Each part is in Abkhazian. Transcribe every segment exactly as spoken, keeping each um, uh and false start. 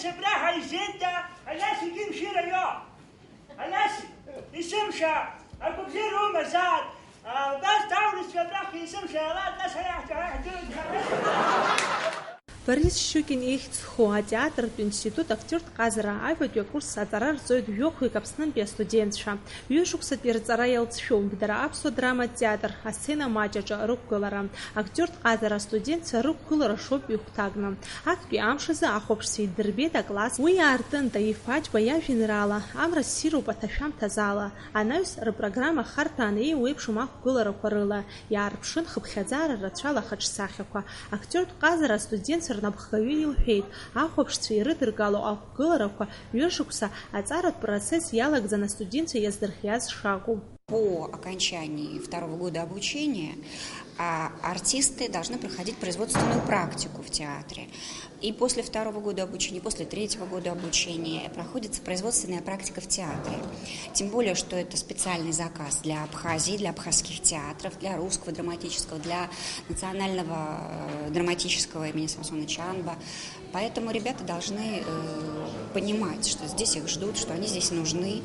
Абра ҳаизеит, да, Алиас егьи мшира ио. Алиас, есымша, агәабзиара умазааит. А, убас даурызшәа абрахь есымша иалаат, нас ҳара иаҳҭо ҳара ҳдырын ҳәа. Борис Щукин ихьӡ зху атеатртә институт актиортә ҟазара аҩбатәи акурс аҵара рҵоит жәохәҩык Аԥснынтәи астудентцәа. Ҩышықәсатәи рҵара иалҵшәоуп дара аԥсуа драматә театр асцена маҷ аҿы рықәгылара. Актиортә ҟазара астудентцәа рықәгылара шоуп ихәҭакны. Актәи амш азы ахәаԥшцәа иддырбеит акласс. Уи аартын Таиф Аџьба иажәеинраала Амра ссируп аҭашәамҭаз ала. Анаҩс рпрограмма харҭәааны еиуеиԥшым ақәгыларақәа рыла иаарԥшын хыԥхьаӡара рацәала хаҿсахьақәа. Актиортә ҟазара астудентцәа рнапхгаҩы илҳәеит, ахәаԥшцәа ирыдыргало ақәгыларақәа ҩышықәса аҵаратә процесс иалагӡаны астудентцәа иаздырхиаз шакәу. По окончании второго года обучения, а, артисты должны проходить производственную практику в театре. И после второго года обучения, и после третьего года обучения проходится производственная практика в театре. Тем более, что это специальный заказ для Абхазии, для абхазских театров, для русского драматического, для национального, э, драматического имени Самсона Чанба. Поэтому ребята должны, э, понимать, что здесь их ждут, что они здесь нужны.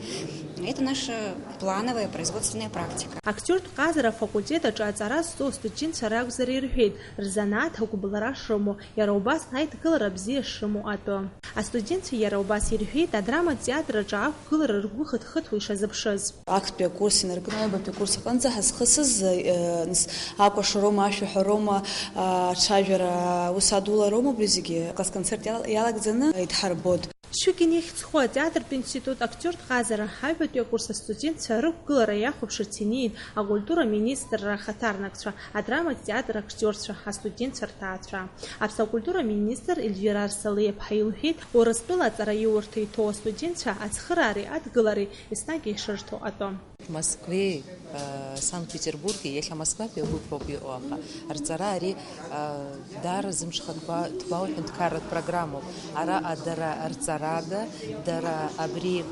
Это наша плановая производственная практика. Актиортә ҟазара афакультет аҿы аҵара зҵо астудентцәа ракәзар ирҳәеит, рзанааҭ агәыбылра шрымоу, иара убас аидгылара бзиа шрымоу атәы. Астудентцәа иара убас ирҳәеит, адраматә театр аҿы ақәгылара ргәы хыҭхыҭуа ишазыԥшыз. Актәи акурс инаркны аҩбатәи акурс аҟынӡа ҳазхысыз, э, нас, акәашароума, ашәаҳәароума, а, аҽажәара, аус адулароума, убри зегьы акласс концерт иала-, иалагӡаны идҳарбоит. Щукин ихьӡ зху атеатртә институт актиортә ҟазара аҩбатәи акурс астудентцәа рықәгылара иахәаԥшырц инеит акультура министрра ахаҭарнакцәа, адраматә театр актиорцәа, астудентцәа рҭаацәа. Аԥсуа акультура министр Ельвира Арсалиаԥҳа илҳәеит, Урыстәыла аҵараиурҭа иҭоу астудентцәа ацхыраареи адгылареи еснагь ишырҭо атәы. Москвеи, э, Санкт-Петербурги, иахьа Москватәи агәыԥ роуп иҟоу, аха рҵара ари, э, даара зымҽхак ҭбаау ҳәынҭқарратә программоуп. Араҟа дара рҵарада, дара абри,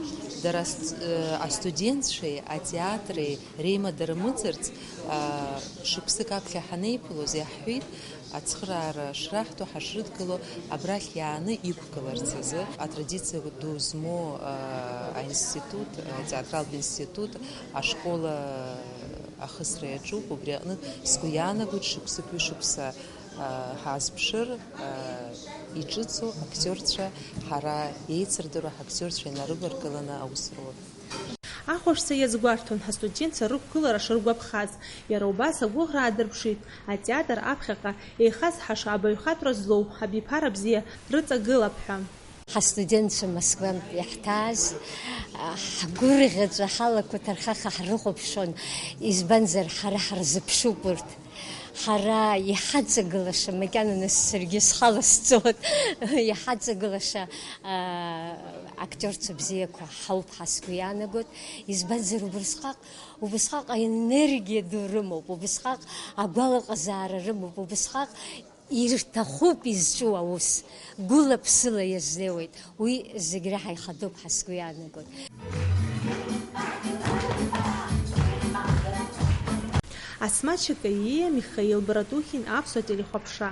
дара ст-, э, астудентцәеи атеатри реимадара мыӡырц, э, шықәсык аԥхьа ҳанеиԥылоз иаҳҳәеит, ацхыраара шраҳҭо ҳашрыдгыло абрахь иааны иқәгыларц азы. Атрадициа ду змоу, а, аинститут, атеатралтә институт, ашкол ахысра иаҿуп, убри аҟнытә сгәы иаанагоит шықәсык ҩышықәса, а, ҳаазԥшыр, а, иҿыцу актиорцәа, ҳара еицырдыруа ҳактиорцәа инарываргыланы аус рур. Ахәаԥшцәа иазгәарҭон ҳастудентцәа рықәгылара шыргәаԥхаз. Иара убас агәыӷра аадырԥшит, атеатр аԥхьаҟа еихазҳаша абаҩхатәра злоу абиԥара бзиа рыҵагылап ҳәа. Ҳастудентцәа Москвантә иаҳҭааз, ҳгәырӷьаҵәа ҳалақәа ҭархаха ҳрыхәаԥшуан, избанзар, ҳара ҳарзыԥшуп урҭ. Ҳара иҳаҵагылаша, макьана нас саргьы схала сҵоит, иҳаҵагылаша, аа, актиорцәа бзиақәа ҳауп ҳәа сгәы иаанагоит. Избанзар, убысҟак, убысҟак аенергиа ду рымоуп, убысҟак агәалаҟазаара рымоуп, убысҟак ирҭахуп изҿу аус, гәыла-ԥсыла иазнеиуеит. Уи зегь реиҳа ихадоуп ҳәа сгәы иаанагоит. Асмаҭ Шакаииа, Михаил Братухин, Аԥсуа телехәаԥшра.